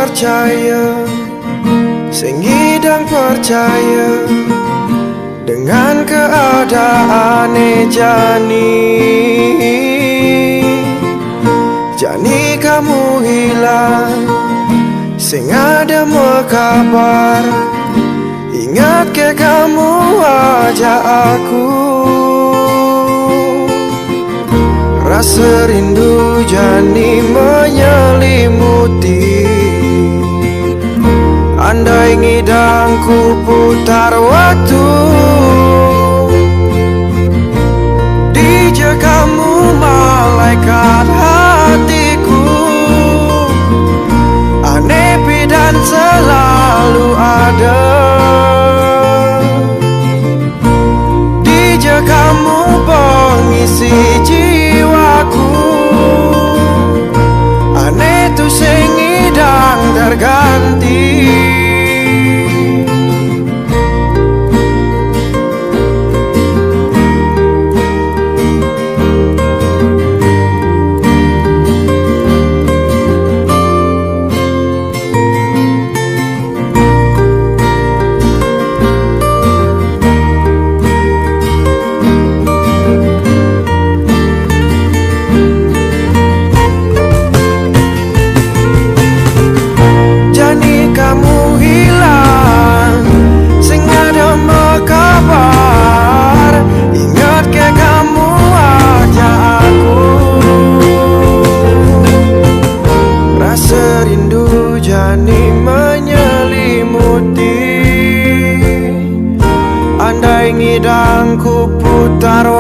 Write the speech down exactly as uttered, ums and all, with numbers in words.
Percaya, sing idang percaya dengan keadaan jani. Jani kamu hilang, sing ada mekabar. Ingat ke kamu aja aku. Rasa rindu jani menyelimuti. Andai ngidang ku putar waktu, dija kamu malaikat hatiku. Ane pidan selalu ada. Dija kamu pengisi jiwaku. Ane tu sing idang terganti. Jani kamu hilang, sing ada mekabar. Ingat ke kamu aja aku. Rasa rindu jani menyelimuti. Andai ngidang ku putar